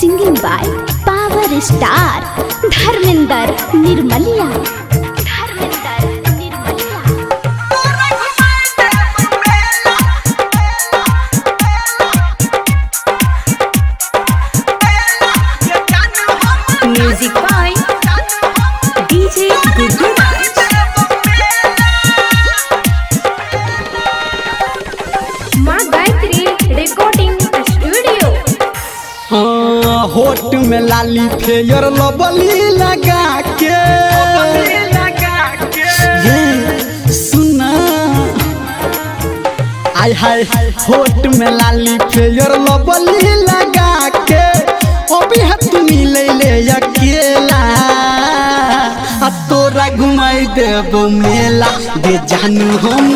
Singing by power star Dharmendra Nirmaliya. Dharmendra Nirmaliya. Music by DJ Guddu Raj. Maa Gayatri recording studio. हाँ, होठ में लाली fair लबली लगा के ये सुना आय हाय, होठ में लाली फेयर लबली लगा के अभी है तू मिले ले अकेला, आ तोरा घुमाई देबो मेला गे जानू हम,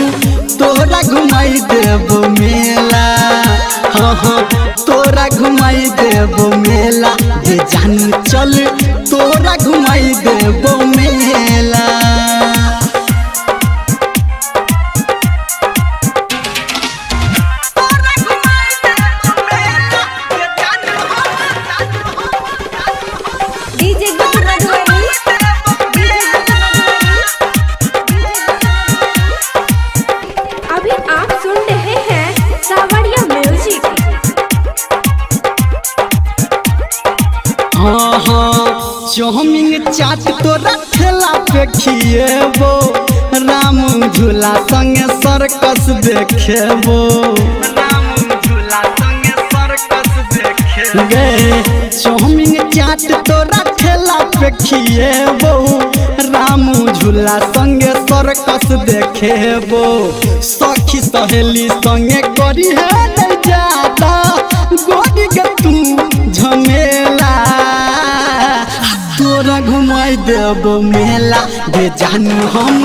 तोरा घुमाई देबो मेला। हाँ हाँ, तोरा घुमाई देबो मेला गे जानू चल, तोरा घुमाई देबो मेला। डीजे गुड्डू मधुबनी। डीजे गुड्डू मधुबनी। अभी आप सुन रहे हैं सावरिया म्यूजिक। हाँ हाँ, चाउमीन चाट तोरा ठेला पे खिएबो, राम झूला संगे सर्कस देखेबो। राम झूला संगे सर्कस देखेबो गे, चाउमीन चाट तोरा ठेला पे खिएबो, राम झूला संगे सर्कस देखेबो। सखी सहेली संगे करी है नहीं जाता गोरी के तू झमेला, तोरा घुमाई देबो मेला गे जानू हम,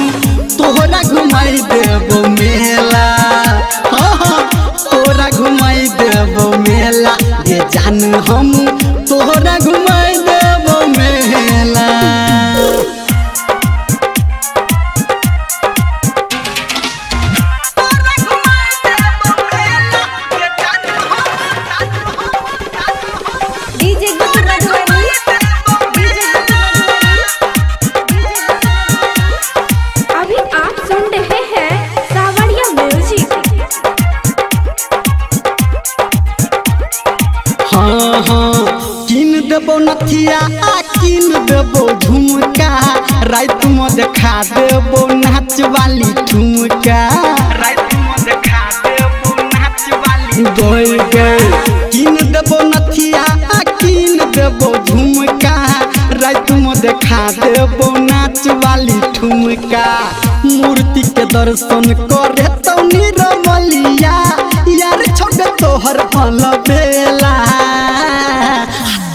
तोरा घुमाई देबो मेला। हाँ हाँ, तोरा घुमाई देबो मेला गे जानू हम, तोरा घुमाई देबो मेला। डीजे गुड्डू मधुबनी। डीजे गुड्डू मधुबनी। अभी आप सुन रहे हैं सावरिया म्यूजिक। हाँ हाँ, किन देबो नथिया आ किन देबो झुमका, रात में देखा देबो नाच वाली ठुमका। रात में देखा देबो नाच वाली गोई गई। किन देबो नथिया आ किन देबो झुमका, रात में देखा देबो नाच वाली ठुमका। मूर्ति के दर्शन करे तो निरमलिया, यार छोड़ तोहर अलबेला,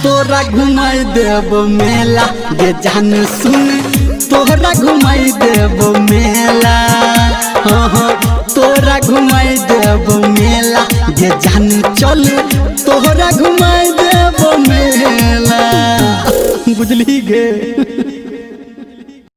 तोरा घुमाई देबो मेला गे जान सुन, तोरा घुमाई देबो मेला। हाँ हाँ, तोरा घुमाई देबो मेला गे जान चल,